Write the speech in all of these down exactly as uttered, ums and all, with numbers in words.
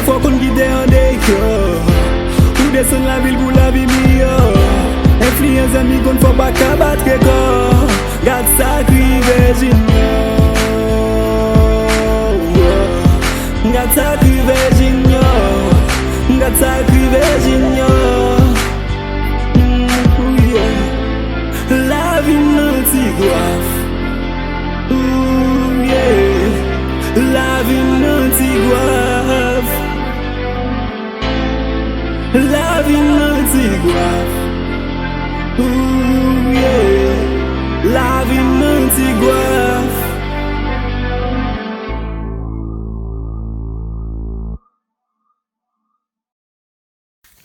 Fò konn kite an deyò. Ou desann lavil pou lavi miyò. Enfliyans zanmi konn fò pa ka bat rekò. Gad sa k rive Junior. Gad sa k rive Junior. Gad sa k rive Junior. Mm, yeah. Lavi m nan ti gwaf. Ooh, yeah. Lavi m nan ti gwaf. Lavi m nan ti gwaf. Ooh, yeah. Lavi m nan ti gwaf.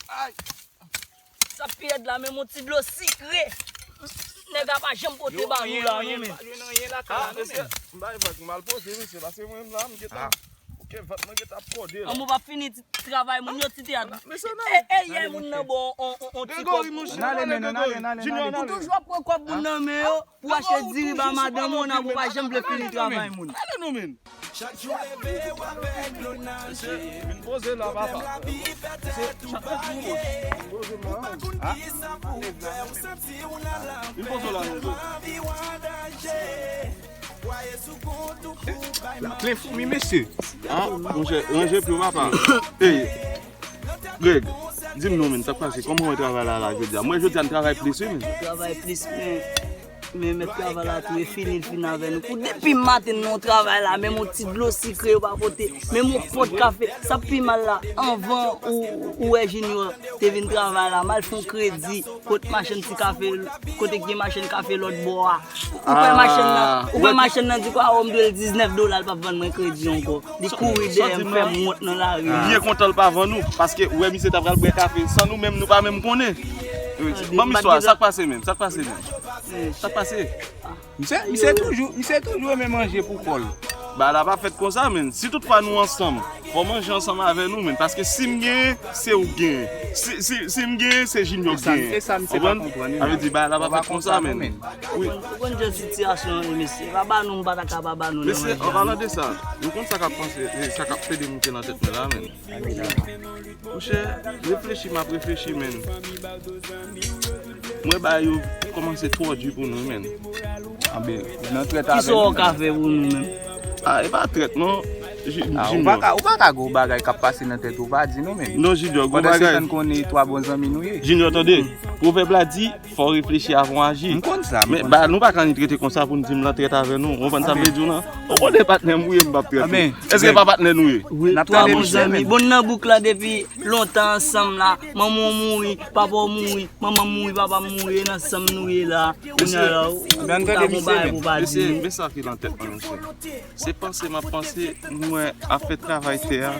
Ay! Sa pi rèd la, menm yon ti dlo sikre. Nèg la pa janm pote ba nou la, non, men. Pa jwenn anyen lakay la, non, men. M bay vag, m al poze, mesye, paske mwen menm la, m gentan, ok, vant mwen gentan ap kòde la. An, mwen pa fini ti travay moun yo, ti teyat. Mesye, n ale. E, e, yè moun nan ba w on, on, on ti kòb. Gregory, monchè, n ale, men, n ale, n ale, n ale. Ou toujou ap pran kòb moun nan men yo. Pou achte diri ba madanm ou, nan pou pa janm vle fini travay moun. Gade nou, men. Chak jou leve w avèk dlo nan je. Vin poze la, papa. Pwoblèm lavi fè tèt ou bay. Vin poze la. Ou fè w santi w nan lanfè. Vin poze la, nou. Anvi w an danje. Kwaye sou kont ou pou bay manti. La plen foumi, mesye. An, monchè, ranje pye w, papa. Ey. Greg, di m non, men, sa k pase? Kòman w wè travay la, la, jodi a? Mwen, jodi a, n travay plis, wi, men. Travay plis, men, men mèt travay la tou, e fini, l fin avè nou. Pou depi maten, nou travay la, menm yon ti dlo sikre, yo pa pote, menm yon pòt kafe. Sa pi mal la, anvan ou, ou wè Junior te vin travay la, m al fè yon kredi, kot machann ti kafe, kote k gen machann kafe lòt bò a. Ou kwè machann nan, ou kwè machann nan di kwa, o, m dwe l diznèf dola, l p ap vann mwen kredi ankò. Li kouri dèyè m, fè m wont nan lari. Byen kontan l pa vann ou, paske ou wè misye ta pral bwè kafe san nou menm, nou pa menm konnen. Ban m istwa, sa k pase menm? Sa k pase menm? Sa k pase? Misye, misye toujou, misye toujou renmen manje pou kò l. Bagay la pa fèt konsa, menn. Si toutfwa nou ansanm, fò manje ansanm avè nou, menn. Paske si m genyen, se ou k genyen. Si, si, si m genyen, se Junior k genyen. E sa misye pa konprann, wi, menn. Sa vle di, bagay la pa fèt konsa, menn. Wi. Ou konn jan sitiyasyon an ye, mesye. Pa ba nou, m pa ta ka pa ba nou nan manje a, non. Mesye, an palan de sa, nou konn sa k ap panse, e, sa k ap plede moute nan tèt mwen la, menn. Monchè, reflechi m ap reflechi, menn. Mwen ba yo kòmanse twò di pou nou, menn. Anben, nan trèt avè nou. Kisa w ka fè pou nou, menn? A, e pa trèt, non. Ji-, Junior. A, ou pa ka, ou pa ka gen yon bagay k ap pase nan tèt ou, pa di nou, menn. Non, Junior, gon bagay. Pandan se tan n konnen twa bon zanmi nou ye. Junior, tande. Pwovèb la di, fò w reflechi avan w aji. M konn sa, m konn sa. Men, ba, nou pa ka annik rete konsa pou n di m lan trèt avè nou. Ou konprann sa m vle di w lan? Ou konnen patnè m ou ye, m p ap trèt ou. Èske pa patnè nou ye? Wi, twa bon zanmi. Bon, n nan bouk la depi lontan ansanm la. Manman w mouri, papa w mouri, manman m mouri, papa m mouri, e nan sanm nou ye la. Kounye a la, ou ta gon bagay pou w pa di. Mesye, men sa ki nan tèt mwen, mesye. Se panse m ap panse, m wè afè travay tè a,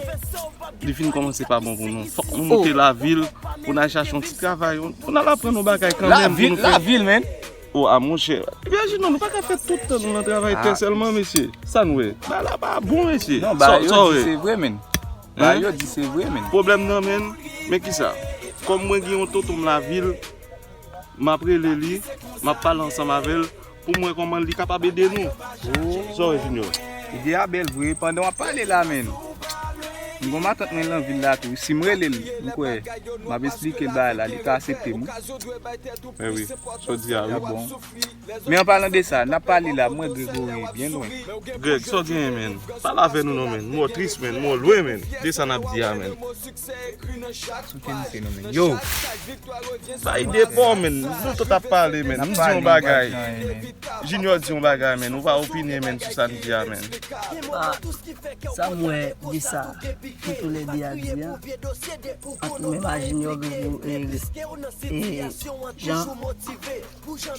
li fin kòmanse pa bon pou nou. Fòk nou moute lavil pou n al chache yon ti travay, pou n al aprann yon bagay kanmenm. Lavil, lavil, menn. O, a, monchè. Ebyen, Junior, nou pa ka fè tout tan nou nan travay tè sèlman, mesye. Sa n wè? Bagay la pa bon, mesye. Non, bagay yo di se vre, menn. Bagay yo di se vre, menn. Pwoblèm nan, menn, men kisa? Kòm mwen gen yon tonton m lavil, m ap rele li, m ap pale ansanm avè l, pou m wè kòman li kapab ede nou. Sa w wè, Junior? Ide a bèl vre, pandan w ap pale la, menn. M gon matant mwen nan vil la tou. Si m rele l, m kwè m ap esplike l bagay la, li ka aksepte m, wi. Men wi, sa w di a, wi. Bon. Men an palan de sa, n ap pale la, m wè Gregory byen lwen. Greg, sa w genyen, menn? Pale avè nou non, menn. M wè w tris, menn. M wè w lwen, menn. De sa n ap di a, menn. Sou ke misye non, menn. Yo! Bay depo, menn. Nou tout ap pale, menn. M di yon bagay. Junior di yon bagay, menn. Ou pa opine, menn, sou sa n di a, menn. Ah, sa m wè de sa, nou toulède a di a, ant ou menm a Junior, Gregory, e, e, Jean,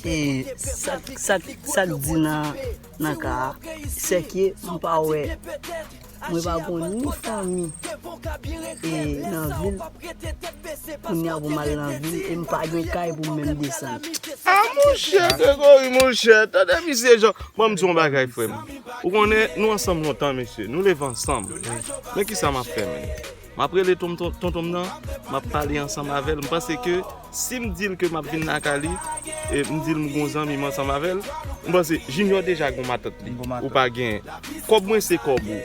e, sa, sa, sa k di nan, nan ka a, sèke m pa wè, mwen pa gon ni fanmi, e, nan vil, kounye a pou m al nan vil, e m pa gen kay pou m menm desann. A, monchè, Gregory, monchè, tande misye, Jean. Bon, m di yon bagay, frè m. Ou konnen, nou ansanm lontan, mesye. Nou leve ansanm. Men kisa m ap fè, menn? M ap rele tonton, tonton m nan, m ap pale ansanm avè l. M panse ke si m di l ke m ap vin lakay li, e m di l m gon zanmi m ansanm avè l, m panse Junior deja gon matant li. Ou pa gen. Kòb mwen se kòb ou.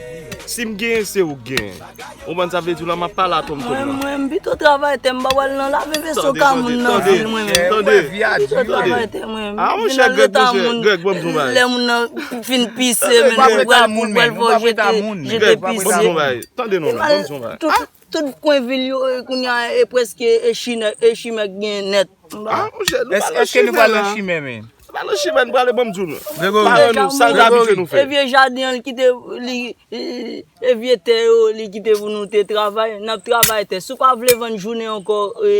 Si m genyen, se ou k genyen. Ou konprann sa vle di la, m ap pale a tonton nan. Mwen, mwen, m pito travay tè, m pa pral nan lave veso ka moun nan vil, mwen menm. Tande, tande, tande. Travay tè, mwen. Ah, monchè, Greg, monchè, Greg, ban m di yon bagay. Lè moun nan fin pise, men nou pral, pou pral fò jete, jete pise. Tande non, ban m di yon bagay. Tout kwen vil yo, e, kounye a, e prèske, e chimè, e chimè k gen nèt. Ah, monchè, nou pa nan chimè la. Èske nou pral nan chimè, men? Nou pa nan chimè, nou prale, ban m di w non. Paran nou, sa l t abitye nou fè. E vye jaden an, li kite, li, e, e vye tè yo, li kite pou nou te travay. N ap travay tè. Si w pa vle vann jounen ankò, e,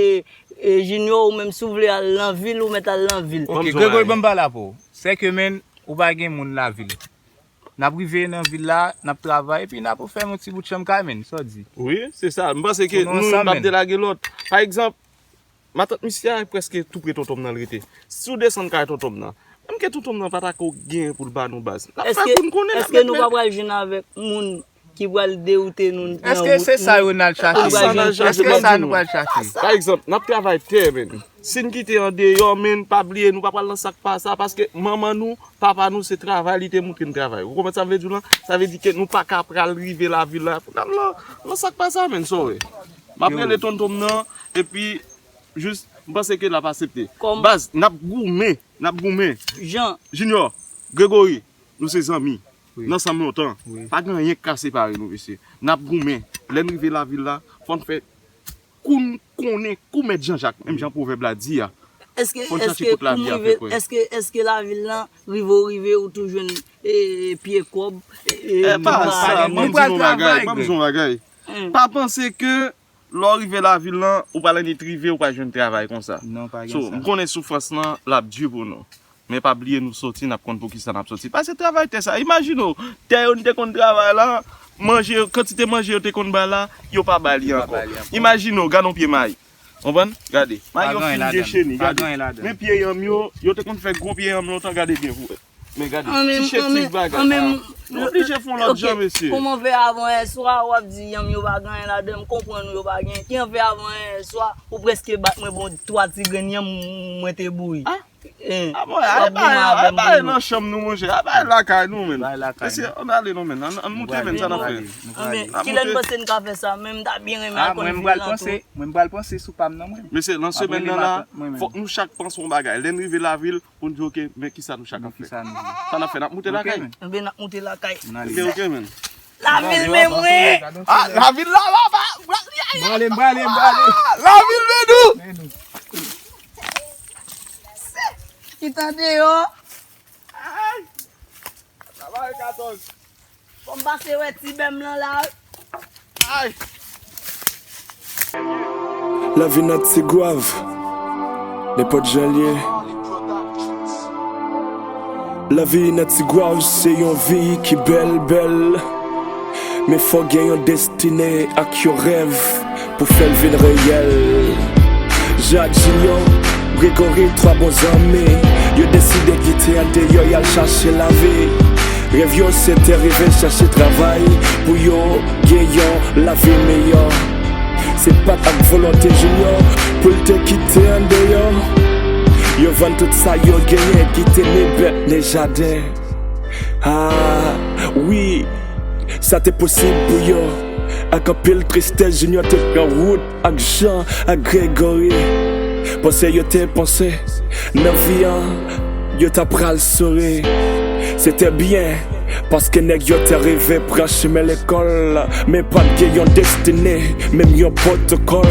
e, Junior, ou menm, si w vle al nan vil, ou mèt al nan vil. Ok, Gregory, ban m pale avè w. Sèke, men, ou pa gen moun lavil. N ap rive nan vil la, n ap travay, epi n ap fè yon ti bout chanm kay, men, sa w di? Wi, se sa. M panse ke nou, nou p ap delage lòt. Pa egzanp, matant misye a prèske tou pre tonton m nan l rete. Si w desann kay tonton m nan, menm ke tonton m nan pa ta ko gen pou l ba nou baz. N ap fè kou n konnen, n ap mèt. Èske nou pa pral jwenn avèk moun ki pral dewoute nou nan wout nou? Èske se sa yo n al chache? Èske sa nou pral chache? Pa egzanp, n ap travay tè, men. Si n kite andeyò, men pa bliye, nou pa pral nan sa k pa sa, paske manman nou, papa nou, se travay li te moutre n travay. Ou konprann sa m vle di w lan? Sa vle di ke nou pa ka pral rive lavil la pou n al nan, nan sa k pa sa, men, sa w wè. M ap rele tonton m nan, epi jis, m panse ke l ap aksepte. Baz, n ap goumen, n ap goumen. Junior, Gregory, nou se zanmi. N ansanm lontan. Pa gen anyen k ka separe nou, mesye. N ap goumen. Lè n rive lavil la, fò n fè kou n konnen kou mèt Janjak, menm jan pwovèb la di a. Fò n chache kot lavi a fè kwè. Èske, èske lavil lan rive w rive ou tou jwenn, e, pye kòb, e, e, pa sa, ban m di w yon bagay, ban m di w yon bagay. Pa panse ke lè w rive lavil lan, ou pral annik rive, ou pral jwenn travay konsa. Non, pa gen sa. So, m konnen soufrans lan, l ap di pou nou. Men pa bliye nou soti, n ap konn poukisa n ap soti. Pase travay tè sa. Imajine w, tè yo n te konn travay la, manje yo, kantite manje yo te konn bay la, yo pa bay li ankò. Imajine w, gade yon pye mayi. Konprann? Gade. Mayi yo fin decheni, gade. Men pye yanm yo, yo te konn fè gwo pye yanm lontan, gade byen pou wè. Men gade, ti cheti bagay. Nou oblije fè yon lòt jan, mesye. Kòman fè avan yè swa, w ap di yanm yo pa gen anyen ladan, m konprann ou yo pa gen. Ki an fè avan yè swa, ou prèske bat mwen bon twa ti grenn yanm mwen te bouyi. Ah bon, al bay, al bay nan chanm nou, monchè. Al bay lakay nou, men. Mesye, ann ale non, men. Ann, ann moute, men, sa n ap fè. Kilè n panse n ka fè sa? Men m ta byen renmen al konn vil lan tou. Mwen, m pral panse sou pa m nan, mwen. Mesye, nan semèn nan la, fòk nou chak panse yon bagay. Lè n rive lavil, pou n di, oke, men kisa nou chak ap fè? Sa n ap fè? N ap moute lakay? Ebyen, n ap moute lakay. Oke, oke, men. Lavil men mwen. Ah, lavil la, la, la. M prale, m prale, m prale. Lavil men nou. Ki tande yo. Ay. Travay katòz. Fò m pase wè ti bèm lan la. Ay. Lavi nan Tigwav, nenpòt jan l ye. Lavi nan Tigwav se yon vi ki bèl, bèl. Men fò gen yon destine ak yon rèv pou fè l vin reyèl. Jacques Junior, Gregory, twa bon zanmi, yo deside kite andeyò, y al chache lavi. Rèv yo se te rive chache travay pou yo gen yon lavi meyè. Se pa t ak volonte Junior pou l te kite andeyò. Yo vann tout sa yo genyen, kite ni bèt ni jaden. Ah, wi, sa te posib pou yo. Ak anpil tristès, Junior te pran wout ak Jean, ak Gregory. Panse yo te panse, nan vi an, yo ta pral souri. Se te byen, paske nèg yo te rive pran chimen lekòl, men pa t gen yon destine, menm yon pwotokòl.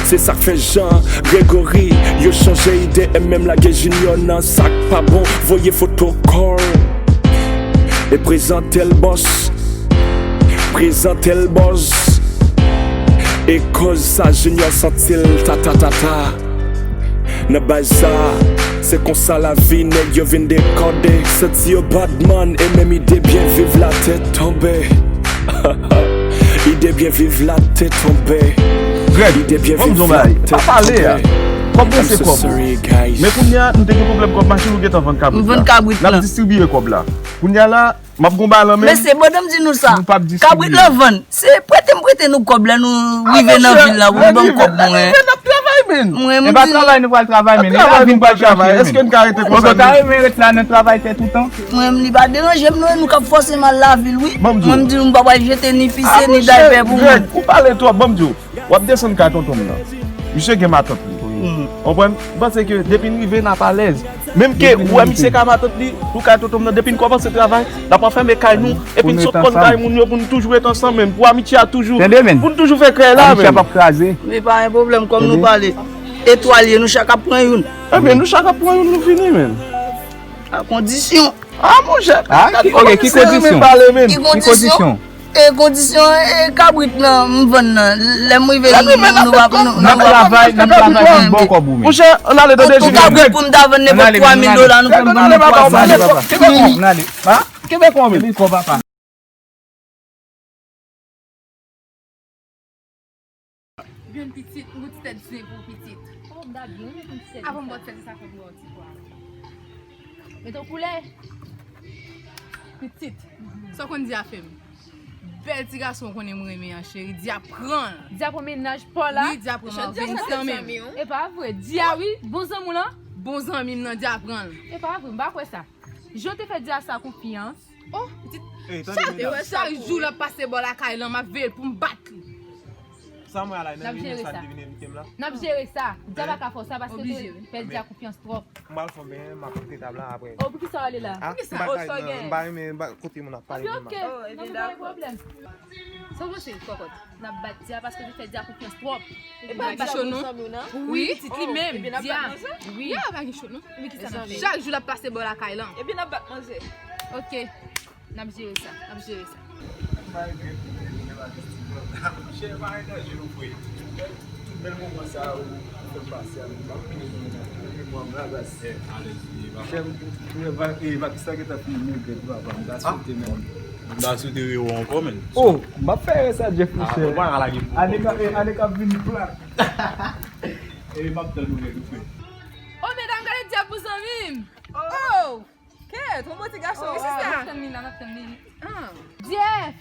Se sa k fè Jean, Gregory, yo chanje ide e menm lage Junior nan sa k pa bon, voye fotokòl. E prezante l bòs, prezante l bòs. E koz sa Junior santi l ta, ta, ta, ta. Nan baz sa, se konsa lavi nèg yo vin dekòde. Santi yo badman e menm ide byen viv la te tonbe. Ide byen viv la te tonbe. Greg, ban m di w yon bagay. Pa pale a. Kòb mwen se kòb ou. Men kounye a, nou te gen pwoblèm kòb machin, ou gentan vann kabrit la. M vann kabrit la. N ap distribiye kòb la. Kounye a la, m ap gon balan menm. Mesye, pandan m di nou sa, kabrit lan vann. Se prete m prete nou kòb lè nou rive nan vil la, pou nou ban m kòb mwen. N ap travay, Mwen, e pa travay nou pral travay, men. Travay nou pral travay. Èske n ka rete konsa? Ou ta renmen ret la nan travay tè toutan? Mwen, li pa deranje m, non, nou k ap fòse m al lavil, wi. Mwen, m di nou, m pa pral jete ni pise, ni daypè pou moun. Ou pale twòp, ban m di w. W ap desann kay tonton m nan. Misye gen matant li. Konprann? M panse ke depi n rive, n ap alèz. Menm ke ou wè misye ka matant li, ou kay tonton m nan, depi n kòmanse travay, n ap anfème kay nou, epi n sot pran kay moun yo pou n toujou ret ansanm, menm pou amitye a toujou, pou n toujou fè krèy la, menm. Amitye a p ap kraze. Men pa gen pwoblèm, kòm nou pale, etwal ye, nou chak ap pran youn. Ebyen, nou chak ap pran youn, nou fini, menm. A kondisyon. Ah, monchè, ah, ki, ok, ki kondisyon? Ki kondisyon? E kondisyon, e kabrit nan m vann nan. Lè m rive, nou va, nou va. N ap travay, n ap travay pou n ba w kòb ou menm. Monchè, ann ale, tande. Yon kabrit pou m ta vann nenpòt twa mil dola, nou fè m vann nan twa mil. Ann ale, papa. Kenbe kòb ou menm. Kenbe kòb, papa. Jwenn pitit, yon ti tèt zen pou pitit. Oh, m ta byen renmen pou ti tèt zen sa. Avan m bòt tèt zen sa, fò m ba w ti pwa. Met yon koulè. Pitit. Sa w konn di a fè m? Bèl ti gason w konnen m renmen an, cheri. Di a pran l. Di a pran mennaj pa w la. Wi, di a pran m. Jan di a sa se zanmi w. E pa vre. Di a wi, bon zanmi w lan. Bon zanmi m nan, di a pran l. E pa vre, m pa kwè sa. Jan w te fè di a sa konfyans. Oh, pitit. Chak jou l ap pase bò lakay lan, m ap veye l pou m bat li. Sa mwen a la, nan limyè sa li te vin envite m la. N ap jere sa. Di a pa ka fè w sa paske w te fè di a konfyans twòp. M pral fè yon benyen, m ap kite tab la apre. Oh, poukisa w ale la? Poukisa? M pa renmen kote moun ap pale de m. Ok, ok. Non, men pa gen pwoblèm. Sa w panse, kòkòt? N ap bat di a paske w te fè di a konfyans twòp. Epi n ap bat cho non. Wi, pitit li menm, di a. Wi. Ya, pa gen cho non. Men kisa n ap fè? Chak jou l ap pase bò lakay lan. Epi n ap bat manzè. Ok. N ap jere sa, n ap jere sa. Tout bèl moman sa yo, ou fè m pase a, m pa fini memwa m la, baz. Chè m, e, Batista gentan fini, m regrèt, papa, m ta swete menm. M ta swete rewè ankò, menn. Oh, m ap fè rè sa, Jeff, monchè. Ane k ap, e, ane k ap vini plat. E, m ap tann ou, nèg, ou fè. Oh, medam, gade dyab pou zanmi m. Oh! Kèt, yon bon ti gason, wi, sista. N ap tann li la, n ap tann li. Ah. Jeff!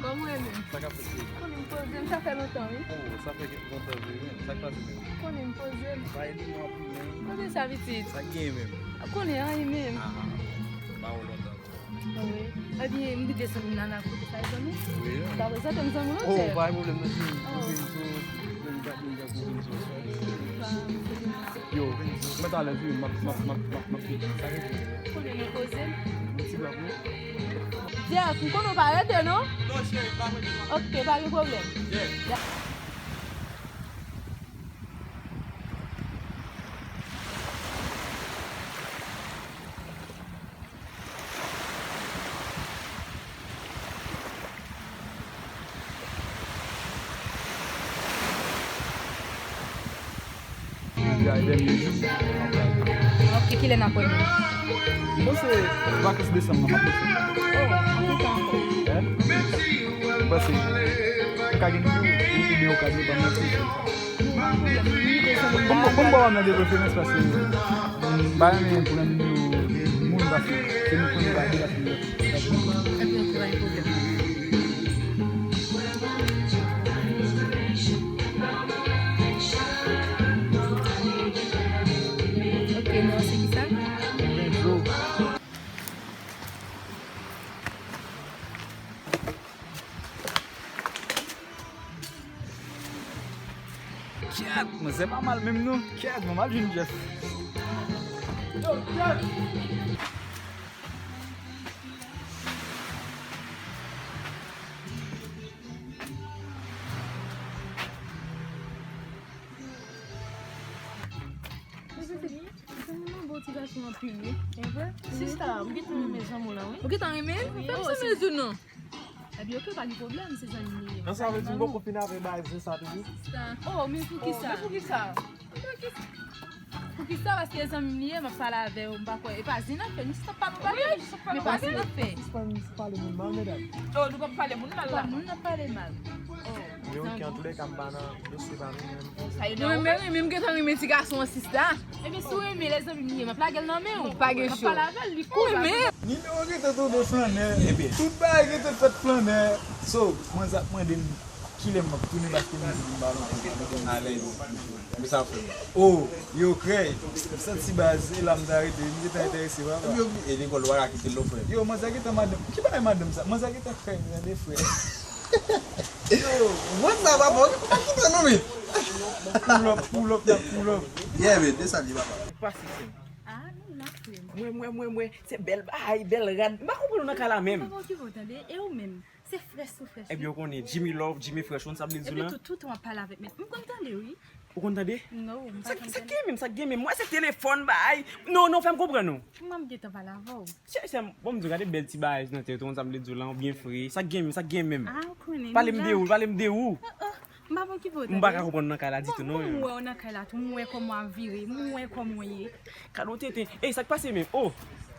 Kòman w ye menm? Sa k ap fèt? Konnen m poze m, sa fè lontan, wi. Oh, sa fè lontan vre, wi. Sa k pase menm? Konnen m poze m. Pa ede mwen anpil, menm. Konnen sa, pitit? Sa k genyen menm? Konnen anyen menm. Ah, ah. Pa wè lontan. Wi. Ebyen, m te desann nan la kote sa, zanmi. Wi. Pa prezante m zanmi w, non, chè. Oh, pa gen pwoblèm, non, chè. Oh. Lorenzo, Lorenzo, Lorenzo. Yo, mèt alèz, wi, m ap, m ap, m ap, m ap, m ap. Konnen nou poze m. Yon ti bwa pou ou. Jeff, m konnen w pa rete, non? Non, cheri, m pa rete, non. Ok, pa gen pwoblèm. Yeah. Jodi a e dènye jou. Ok, kilè n ap wè nou? M panse vakans desanm nan, m ap desann. Oh, anpil tan ankò. Hein? M panse, ou ka gen nimewo, ou nimewo ka gen ban mwen. Bon, bon, bon, bon, nan de preferans paske m pa renmen pran nimewo moun paske se nou konnen pa de paske nou. Ebyen, ok, pa gen pwoblèm. Ok, non, se ki sa? Lorenzo. Kèt, manzè pa mal menm non. Kèt, mwen mal jwenn Jeff. Yo, Jeff! Mezanmi, mezanmi, mwen bon ti gason anpil, wi. E vre? Sista, m gentan renmen zanmi w lan, wi. Ou gentan renmen l? Wi. Fè m sanble di w non. Ebyen, ok, pa gen pwoblèm, se zanmi m li ye. Nan sa vle di, m poko fin avè bagay zen sa toujou? Sista. Oh, men poukisa? Oh, men poukisa? Poukisa? Poukisa? Paske zanmi m li ye, m ap pale avè w, m pa kwè. E pa zen n ap fè, nou jis ap pale yon bagay. Wi, nou jis ap pale yon bagay. Men pa zen n ap fè. Sispann pale moun mal, medam. Oh, nou p ap pale moun mal la. Moun n ap pale mal. Oh. Yo, ki antoulèka, m pa nan dosye pa nou menm. Mwen menm, menm gentan renmen ti gason an, sista. Ebyen, si w renmen, lèzanmi, m ye, m ap lage l nan men w. Pa gen cho. M ap pale avè l, li kou. Mwen menm. Nimewo gentan tonbe flannè. Ebyen. Tout bagay gentan fèt flannè. So, manzè ap mande m kilè m ap tounen paske m di m pa nan kont. Alèz. Men sa fè. Oh, yo, krèy. M santi baz, e la m ta rete. M gentan enterese, papa. Ebyen, e lekòl, w a kite l non, frè. Yo, manzè gentan madanm. Ki bagay madanm sa? Manzè gentan krèy, tande, frè. Yo, wè sa, papa, ou pa kite nou, men. Pull up, pull up, n ap pull up. Yeah, men, desann li, papa. Pase, sè. Ah, non, n ap fè. Mwen, mwen, mwen, mwen, se bèl bagay, bèl rad. M pa konprann ou nan kay la menm. Papa, okipe w, tande, e ou menm? Se frèch sou frèch, wi. Ebyen, ou konnen, Jimmy Love, Jimmy Fresh, ou konn sa m vle di w la? Epi tout, tout tan w ap pale avèk mèt. M konn tande, wi. Ou konn tande? Non, m pa konn tande. Sa k gen menm, sa k gen menm? Mwen, se telefòn, bay. Non, non, fè m konprann ou. M ap gentan pale avè w. Cheri, sè m, bon, m di w, gade bèl ti bagay nan tèt ou, ou konn sa m vle di w la, ou byen fre. Sa k gen menm, sa k gen menm? Ah, ou konnen, pale m de ou, pale m de ou. Ah, ah, m pa bon ki pote. M pa ka konprann nan kay la ditou, non. M wè w nan kay la tou, m wè kòman w ap vire, m wè kòman w ye. Kado tenten. Ey, sa k pase menm? Oh,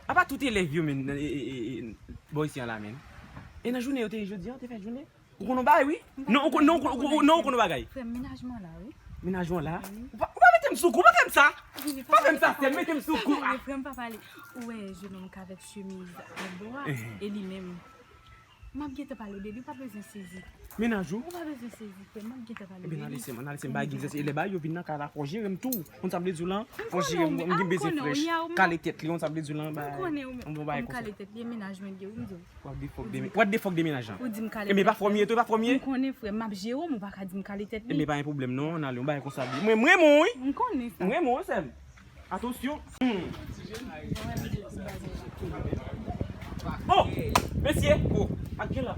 apa tout elèv yo, men, e, e, e, e, bò isi a la, men. E nan jounen yo te ye jodi a, ou te fè jounen? Ou konn yon bagay, wi. Non, ou konn, non, ou konn, ou konn, non, ou konn yon bagay. Frè m, menaj mwen la, wi. Menaj mwen la? Wi. Ou pa, ou pa mete m sou kou, ou pa fè m sa. Pa fè m sa, sè m, mete m sou kou. Frè m, pa pale. Ou wè, jennonm k avèk chemiz an bò a, e li menm. M ap gentan pale de li, ou pa bezwen sezi. Menaj ou? Ou pa bezwen sezi, frè m, m ap gentan pale de li. Ebyen, n a lese m, n a lese m, bay egzèsis. E lè bay yo vin nan kay la, fò w jere m tou. Ou konn sa m vle di w lan? Fò w jere m, m gen bezwen frèch. Kale tèt li, ou konn sa m vle di w lan? M konnen ou menm. Yon bon bagay konsa. Kale tèt li, e menaj mwen li ye, wi, m di w. What the fuck de, what the fuck de menaj lan? Ou di m kale tèt li. E men pa fòm ye tou, e pa fòm ye? M konnen, frè m, m ap jere w, men ou pa ka di m kale tèt li. E men pa yon pwoblèm non, n ale, yon bagay konsa. Mwen, mwen renmen w, wi. M konnen sa. Mwen renmen w, sè m. Atansyon. Hmm. Oh, mesye. Oh, ak gen la.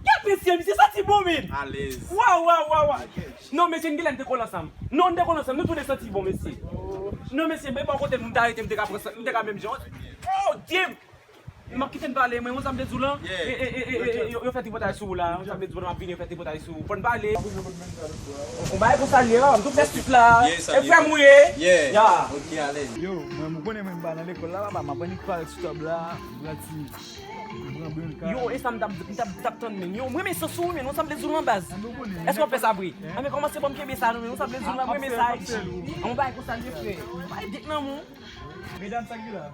Gad mesye, misye santi bon, men. Alèz. Waw, waw, waw, waw. Non, mesye, n gen lè n te kole ansanm. Non, n te kole ansanm. Nou tou de santi bon, mesye. Non, mesye, men bò kote m ta rete, m te ka pran sa, m te ka menm jan. Oh, Dye! M ap kite n pale, mwen, ou sa m te di w lan? Yeah. E, e, e, e, e, yo, yo fè tripotay sou ou la, ou sa m te di w lan, m ap vini, yo fè tripotay sou ou. Fò n pale. On bagay pou salye, m tou fè sif la. Yeah, e frè m ou ye. Yeah. Ya. Ok, alèz. Yo, mwen, m konnen mwen m pa nan lekòl la, papa, m ap annik pale sou tab la, m pran ti, m pran brenka. Yo, e sa m t ap, m t ap, t ap tann, men. Yo, mwen, men sans ou, men, ou sa m te di w lan baz. Èske w ap fè sa vre? An, men kòman se bon m kenbe sa, non, men, ou sa m te di w lan, mwen, men sa. On bagay pou salye, frè. Bay dèk nan men w. Medam, sa ki la?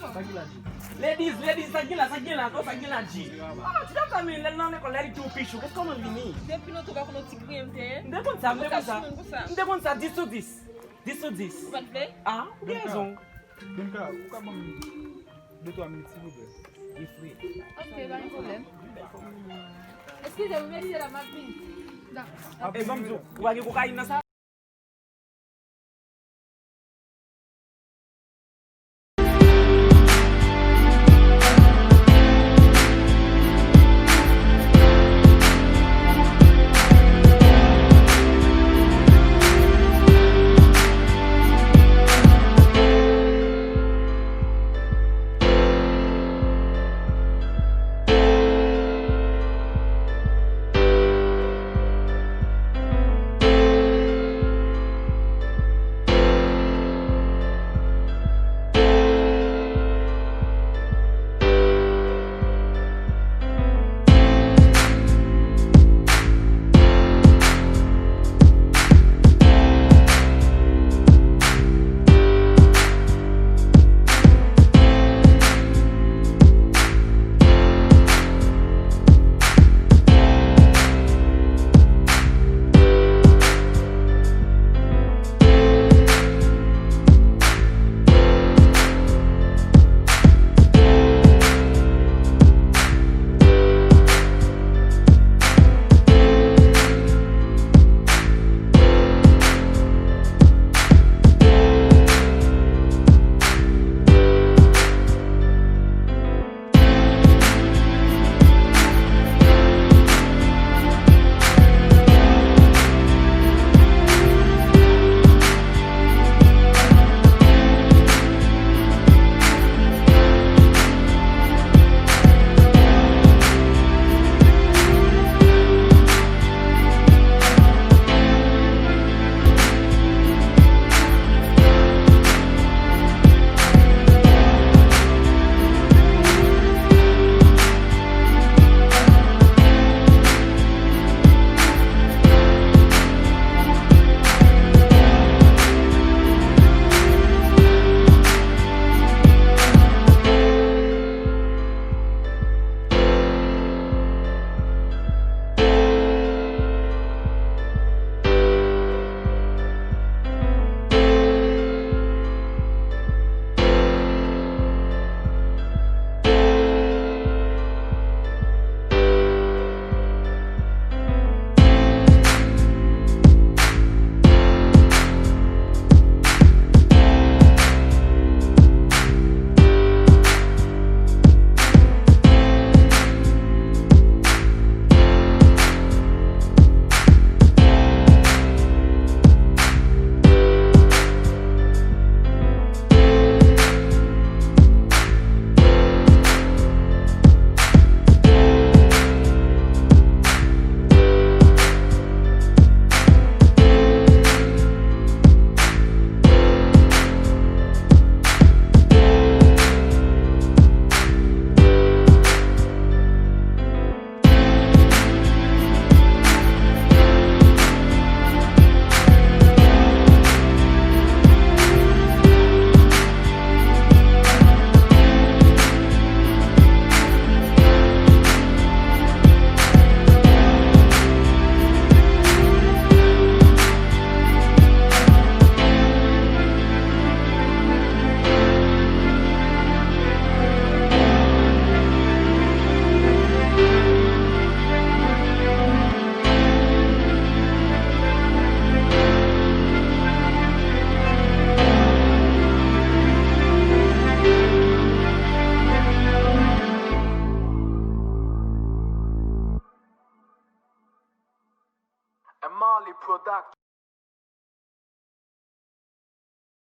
Sa ki la di? Ladies, ladies, sa ki la, sa ki la, sa ki la di? Ah, ti dam sa, men lè l nan lekòl, lè li tou pichou, kès kòman l vini? Depi lontan ou pa konn yon ti griyen m te ye. M te konn sa, m te konn sa. M te konn sa, dis sou dis. Dis sou dis. Ou pa t vle? Ah, ou gen rezon. Benka, ou ka ban m de twa minit, silvouplè? Li fre. Ok, pa gen pwoblèm. Eskize m, mesye, la, m ap vini. Dakò. E ban m di w, ou pa gen kokayin nan sa?